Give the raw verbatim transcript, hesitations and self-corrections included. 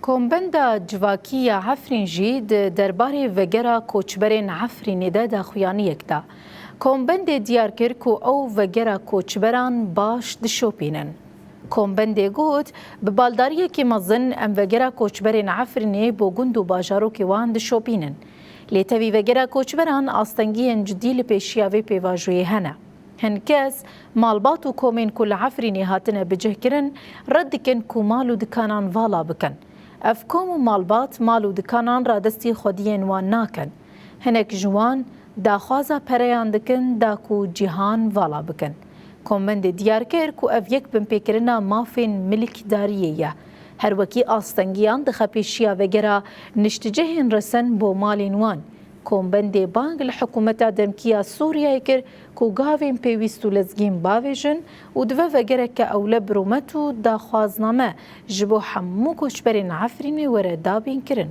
Kombenda Civakî ya Efrîn jî di derbarê vegera koçberên Efrînê de daxuyaniyek da. Kombendê diyar kir ku ew vegera koçberan baş dişopînin. Kombendê got, bi baldariyekî mezin em vegera koçberên Efrînê bo gund û bajarokê wan dişopînin. Lê tevî vegera koçberan astengiyên cidî li pêşiya vê pêvajoyê hene. Hin kes, malbat û komên ku li Efrînê hatine bicihkirin, red dikin ku mal û dikanan vala bikin. Ev kom û malbat mal û dikanan radestî xwediyên wan nakin. Hinek ji wan daxwaza pereyan dikin da ku cîhan vala bikin. Kombendê diyar kir ku ev yek binpêkirina mafên milkdariyê ye. Her wekî astengiyan dixe pêşiya vegera nişticihên resen bo malên wan. Kombendê bang li hikûmeta demkî ya Sûriyeyê kir ku gavên pêwîst û lezgîn bavêjin û dive vegereke ewle bi rûmet û daxwazname ji bo hemû koçberên Efrînê were dabînkirin.